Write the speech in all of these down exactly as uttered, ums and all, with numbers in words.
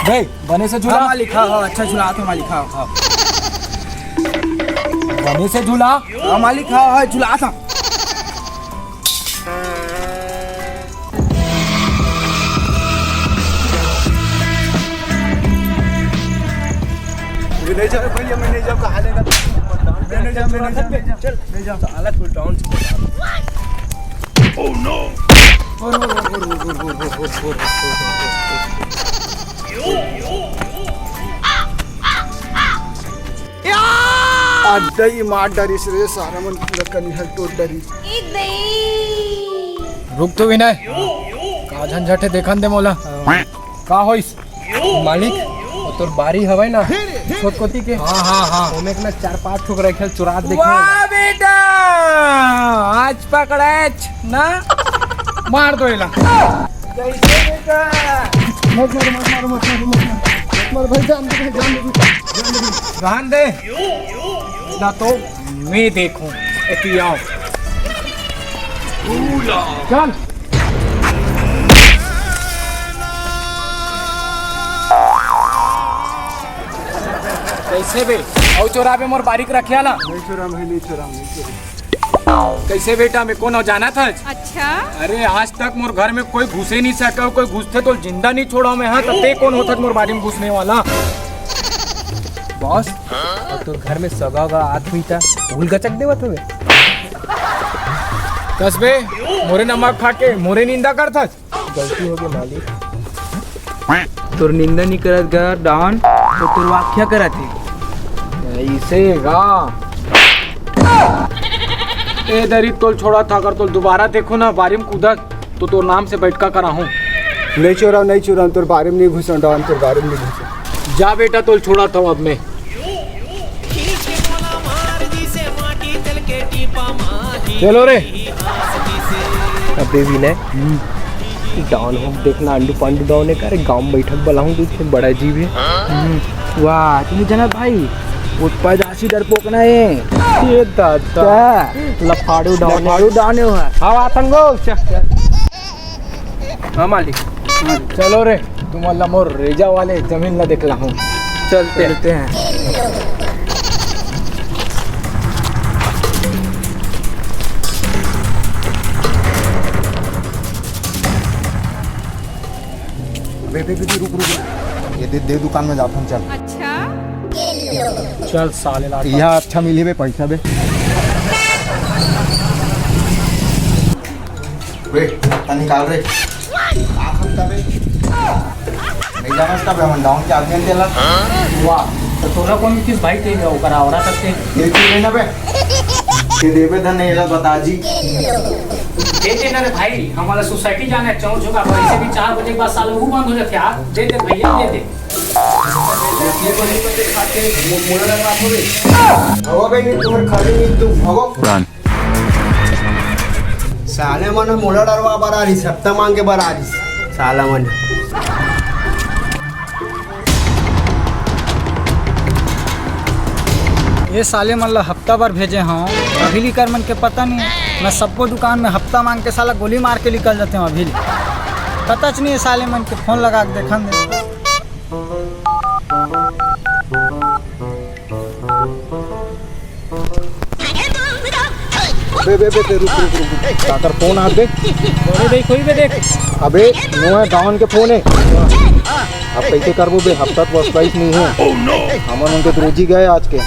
ए, बने से झूला। हाँ, मालिक, हाँ, हाँ, अच्छा झूला था, मालिक, हाँ, हाँ। बने से झूला। हाँ, मालिक, हाँ, हाँ, झूला था। मैं नहीं जाऊँ भैया, मैं नहीं जाऊँ, कहाँ लेगा? मैं नहीं जाऊँ, मैं नहीं जाऊँ, चल, नहीं जाऊँ। साला full down। Oh no! अड्डा ही मार डरिस रे, सारा मन पूरा कनिहा टोट डरिस। रुक तो विनय, का झंझट हे, देखन दे मोला। का होइस? मालिक, वो तोर बारी हवय ना, छोट कोती के? हाँ, हाँ, हाँ। ओमे के ना चार पांच ठोक रखे, चुरा देखे। वाह बेटा, आज पकड़ेच ना, मार दो एला। कैसे बेटा? मत मारो, मत मारो, मत मारो, मत मारो। मत मारो भाई, जान दे भाई, जान दे भाई, जान दे भाई। जान दे। ना तो मैं देखूं। एती आओ। चल। कैसे बे? अउ चोराबे मोर बारी के रखिया ला? नहीं चोराम भाई, नहीं चोराम, नहीं चोराम। कैसे बेटा, मैं कोन हूँ जानत हस? अच्छा। अरे आज तक मोर घर में कोई घुसे नहीं सका, कोई घुसथे तो जिंदा नहीं छोड़ा मैं। हाँ, तो ते कोन होथस मोर बारी में घुसने वाला? बॉस, अउ तोर घर में सगा वगा आत हुई त फूल गचक देवत हवे। कस बे, मोरे नमक खा के मोरे निंदा करथस। गलती हो गई मालिक। तोर निंदा नहीं करत गा डॉन, तो तोर व्याख्या करत हे। ऐसे गा। ए दरी, तोल छोड़ा था, अगर तोल दोबारा देखो ना बारी में कूदत, तो तोर नाम से बैठका कराहूं। नहीं चोराव, नहीं चोराव, तोर बारी में नहीं घुसन डॉन, तोर बारी में नहीं घुसन। जा बेटा, तोल छोड़ा था अब मैं। चलो रे। अबे विनय, डॉन हो देखना, अंडू पांडू डॉन है, करे गांव में बैठक बला हूँ, तुझे बड़ा जीव है। वाह, तुमने जाना भाई, वो पैदाशी डरपोक ना है। ये दादा। क्या? लफाड़ू डॉन है। लफाड़ू डॉन है वो। हाँ, आतंगो। हाँ मालिक। हाँ, चलो रे, तुमन ला मोर रेजा वाले जमीन ला देखला हूँ। चलते हैं। चलते हैं। बे, बे, बे, बे, रुक, रुक, रुक। ये दे, दे दुकान में जाथन, चल। अच्छा। चल साले ला। यह अच्छा मिली बे, पैसा बे। बे, हफ्ता निकाल रे। का हफ्ता बे? नहीं जानस का बे, हम डाउन के आदमी तेला। वाह, तो तोला कौन किस भाई के ओकर आवरा तक के? ये चीज है ना बे। ये देबे धन नहीं ला बता जी। दे दे ना रे भाई, हमारा सोसाइटी जाना है, चौक झोंका पर, इसे भी चार बजे के बाद साला वो बंद हो जाते हैं। दे दे भैया, दे दे। ये तो नहीं बंदे खाते, मो-, मोड़ा लगा दो बे। भगो बे, नहीं तुम्हारे खाली नहीं तुम, भगो। साले मन मोला डरवा बर आ रहिस, हफ्ता मांगे बर आ रहिस, साला मन। ये साले मन ला हफ्ता बर भेजे हंव, अभी लिकर मन के पता नहीं। मैं सबको दुकान में हफ्ता मांग के साला गोली मार के निकल जाते हंव अभी। पता च नहीं ये साले मन के फोन लगा के देखन दे। बे, बे, बे, बे, रुक, रुक, रुक, रुक। काकर फोन आत बे? अरे देख, कोई बे देख। अबे, नोहे गावन के फोन है। अब कैसे करबो बे? हफ्ता तो बस प्राइस नहीं है। हमन उनके तो रोजी गए आज के।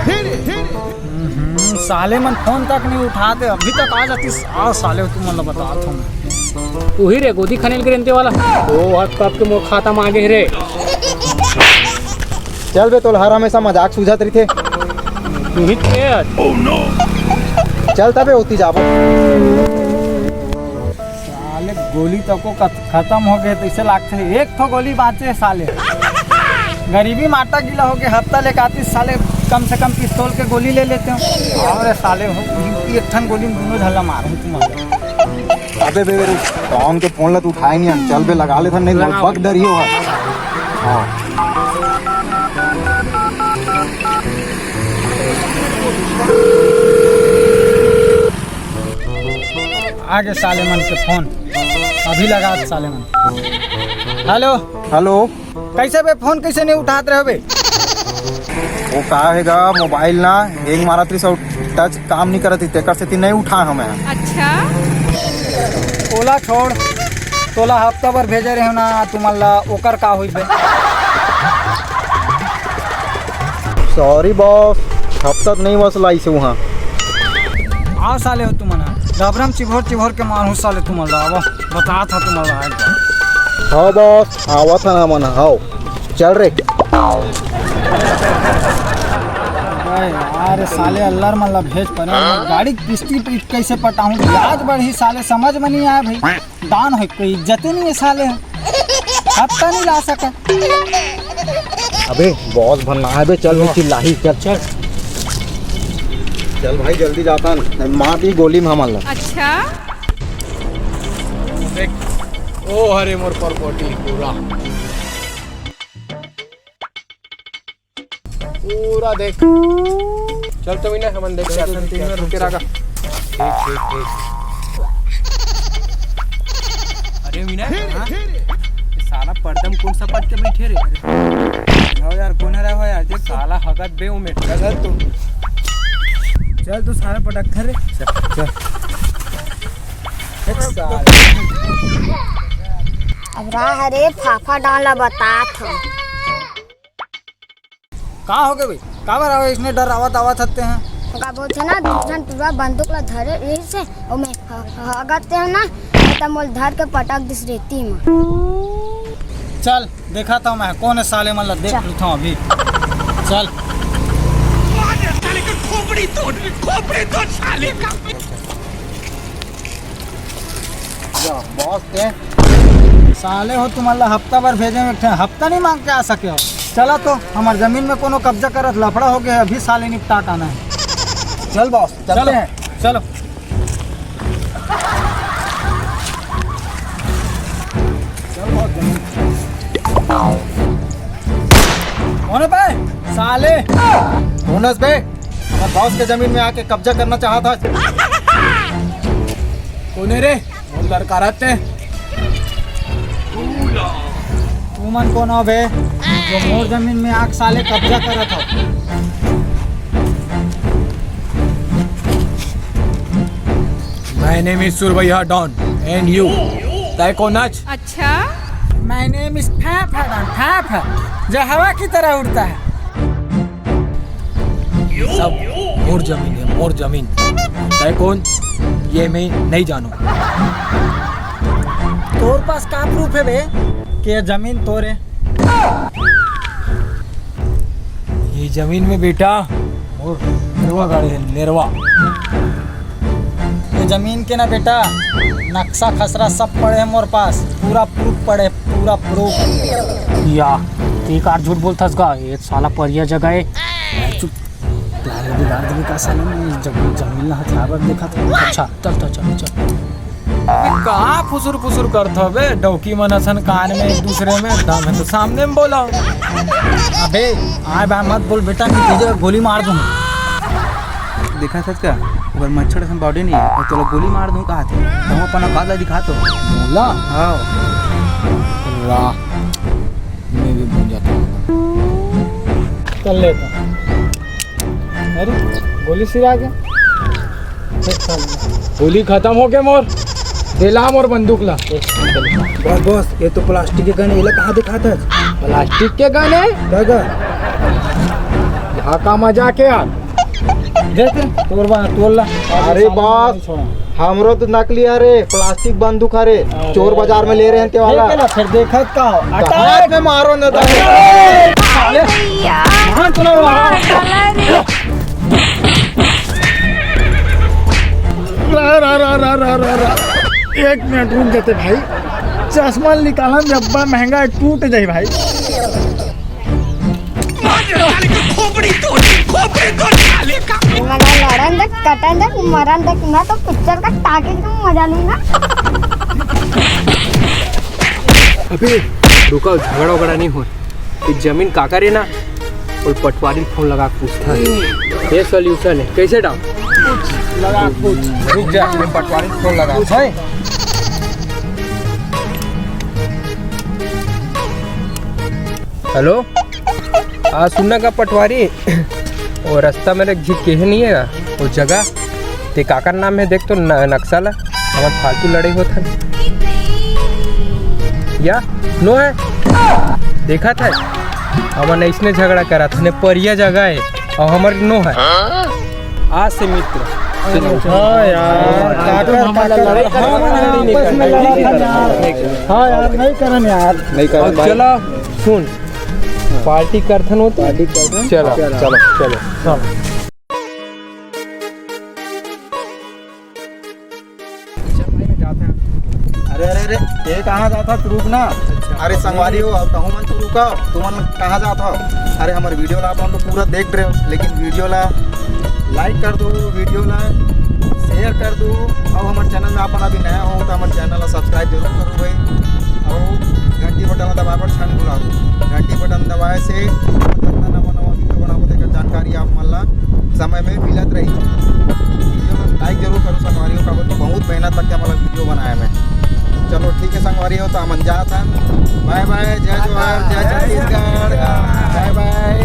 हम्म, साले मन फोन तक नहीं उठाते, अभी तक आ जाती। आओ साले, तुमन ला बतात हंव मैं। उही रे, गोदी खनेल के रेंते वाला। ओ, आज तो आपके मोर खाता में आ गए रे। चल बे, तोला हर हमेशा मजाक सूझत रहिथे। तू ही थे आज। चल तबे, ओती जाबो। साले गोली तको खत-, खतम हो गए, तैसे लागथे। एक ठो गोली बांचे साले। गरीबी माटा गीला हो गए, हफ्ता लेके आती साले, कम से कम पिस्तौल के गोली ले लेते हो। अरे साले हो, एक ठन गोली में दोनों झल्ला मारूं तुम्हारे। अबे बे, बे, रुक। टॉम के फोन ला तू उठाए नहीं, चल बे, लगा ले था, नहीं, लगाओ। बक डरियो है। हाँ। आगे साले मन के फोन। अभी लगा साले मन। हेलो। हेलो। कैसे बे, फोन कैसे नहीं उठात रहे बे? वो का हे गा, मोबाइल ना हैंग मारत रहिस अउ टच काम नहीं करत रहिस, तेकर सेती नहीं उठा हमें। अच्छा। ओला छोड़, तोला हफ्ता भर भेजे रहे ना तुमन ला, ओकर का होई बे? सॉरी बॉस, हफ्ता तो नहीं वसलाइस उहाँ। आ साले हो तुमन ह, डबरम चिभोर चिभोर के मारहूँ साले तुमन ला, आवा, बतात ह तुमन ला आज। हाँ बॉस, आवत ह ना मन, हाव, चल रे। अबे यार, साले अल्लर मन ला भेज परे, गाड़ी के किस्ती पे कैसे पटाहूँ, ब्याज बढ़ही साले, समझ में नहीं आया भाई। डॉन है, कोई इज्जत ही नहीं है साले। हफ्ता नहीं ला सका। अबे बॉस बनना है बे, चल बे, चिल्लाही, चल। चल। चल भाई जल्दी जाता, नहीं मार दी गोली में हमन ला। अच्छा। देख, ओ हरे मोर प्रॉपर्टी पूरा। पूरा देख। चल तो विनय, हमन देख के आथन, तीन मिनट रुके रहा। ठीक, ठीक, ठीक। अरे विनय, हाँ? ये साला पर्दा में कौन सा पट के बैठे रे? हो यार, कौन है रहा हो यार? देख तो। साला हगत बे उमे। हगत तू। चल तू साला पटक धर रे। चल, चल। देख साला। अब रहा रे फाफा डाला बतात हूँ। का हो गए भाई? काबर आवे इसने डरावत आवत हत्ते हैं? ओका बोलथे ना, दू झन टुरा बंदूक ला धरे रहिस हे, ओमे ह-, ह-, हगत हे ना, त मोल धर के पटक दिस रेती म। चल, देखा था मैं, कौन है साले मन ला देख चल। लूँ था अभी। चल। मार दे साले का खोपड़ी तोड़, खोपड़ी तोड़ साले का। जा, बॉस के। साले हो, तुमन ला हफ्ता भर भेजे में एक ठन हफ्ता नहीं मांग के आ सके हो। चला तो, हमार जमीन में कोनो कब्जा करत लफड़ा हो गया है, अभी साले निपटा के आना है। चल बॉस, चलते चलो, हैं। चलो। चल बॉस, जमीन। कौन है बे? साले। कौन है बे? हमार बॉस के जमीन में आके कब्जा करना चाहत हस। कौन है रे? मोर लड़का रहते। तुमन कौन हो बे, जो मोर जमीन में आके साले कब्जा करत हो? My name is सुरवैया डॉन, and you? तय कौन आज? अच्छा। My name is फैफ है डॉन, फैफ है, जो हवा की तरह उड़ता है। सब मोर जमीन है, मोर जमीन। तय कौन? ये मैं नहीं जानू। तोर पास का प्रूफ है बे कि ये जमीन तोर है? ये जमीन में बेटा मोर नेरवा गाड़े है, नेरवा। ये जमीन के ना बेटा, नक्शा खसरा सब पड़े है मोर पास, पूरा प्रूफ पड़े, पूरा प्रूफ। या, ते का झूठ बोलथस गा? ये साला परिया जगह है। चुप। प्लान बिगाड़ देबे का साले में, जब जमीन ला हथियार बर देखा था। अच्छा, चल, चल, चल, चल। अबे कहाँ फुसुर फुसुर करत हो बे? डौकी मन असन कान में एक दूसरे में, दम है तो सामने में बोला। अबे, आए बा मत बोल बेटा, नहीं तुझे गोली मार दूंगा। देखा सच का? अगर मच्छर असन बॉडी नहीं है, और तोला गोली मार दूं कहा थे, तो हम अपन औकात ला दिखा तो। बोला? हाँ। वाह। मैं भी भूंजा था। कर लेता। अरे, गोली सिरा गया। एक साल में। गोली खत्म हो गया मोर। दे ला मोर बंदूक ला। बॉस, बॉस, ये तो प्लास्टिक के गन है, ये ला कहाँ दिखाता है? प्लास्टिक के गन है? क्या, क्या? यहाँ का मजाक है यार। देख, तोर बा-, तोर ला। अरे बॉस, नहीं छोड़ा। हमरो तो नकली हरे, प्लास्टिक बंदूक हरे, अरे। चोर बाजार में ले रहे हैं ते वाला। देख ना, फिर देखत का हो? कहाँ अटैक! में मारो ना तो। अरे! साले! भैया! कहाँ चला रहा? मार डाला रे। रा, रा, रा। एक मिनट रुक जाते भाई, चश्मा निकाला, डब्बा महंगा है, टूट जाए भाई। मार दे साले का खोपड़ी तोड़, खोपड़ी तोड़ साले का। मजा लड़न तक, कटन तक, मरन तक, मैं तो पिक्चर का टाकीज का मजा लूंगा। अबे रुका, झगड़ा वगड़ा नहीं हो। ये जमीन काकर है ना, वो पटवारी फोन लगा के पूछता है। ये सॉल्यूशन है, कैसे डाल? लगा पूछ। रुक जा, मैं पटवारी फोन लगा। है? हेलो, आ सुनना का पटवारी, वो रास्ता मेरे झिक के है नहीं है, वो जगह ते काकर नाम है, देख तो न-, नक्शा ला, हमर फालतू लड़ाई होत है या नो है, देखा था हमन इसने झगड़ा करा था ने परिया जगह है और हमर नो है। आज से मित्र। हाँ यार, काकर, काकर, हाँ यार, नहीं करन यार। नहीं करन अब भाई। चला, सुन, पार्टी करथन होती। पार्टी करथन? चला, चला। चला, चला। हाँ। अरे, अरे, अरे, ये कहाँ जात हस? रुक ना। अच्छा। अरे संगवारी हो, अब कहूँ मन तो रुका, तुमन कहाँ जात हो? अरे हमर वीडियो ला अपन तो पूरा देख रहे हो, लेकिन वीडियो ला like कर दो, वीडियो ला share कर दो, और हमर चैनल में अपन अभी नया हो तो हमर चैनल ला subscribe जरूर करो भाई, और घंटी बटन ला दबाए बर झन भुलाओ। घंटी बटन दबाए से जतना नवा नवा वीडियो बनाबो तेकर जानकारी आप मन ला समय में मिलत रही। वीडियो ला like जरूर करो संगवारी हो, काबर कि बहुत मेहनत लगथे हमला वीडियो बनाए में। चलो ठीक है संगवारी हो, तो हमन जात हन। बाय बाय, जय जोहार, जय छत्तीसगढ़, बाय बाय।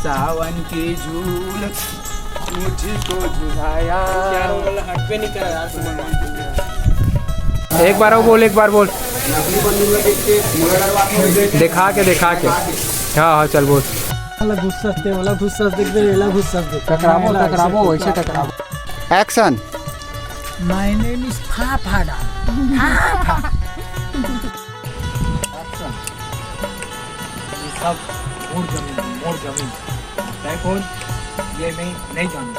सावन के झूल मुझको झुलाया। यार, वो वाला हटबे नहीं करा यार, सुमन। एक बार और बोल, एक बार बोल। दिखा के, दिखा के। हाँ, हाँ, चल बोल। वाला गुस्सा से, वाला गुस्सा से, देख दे, वाला गुस्सा से। टकराबो, टकराबो, वैसे टकराबो। Action। My name is फाफाड़ा। Fafa. Action। ये सब मोर जमीन, मोर जमीन। तय कौन? ये मैं नहीं जानू।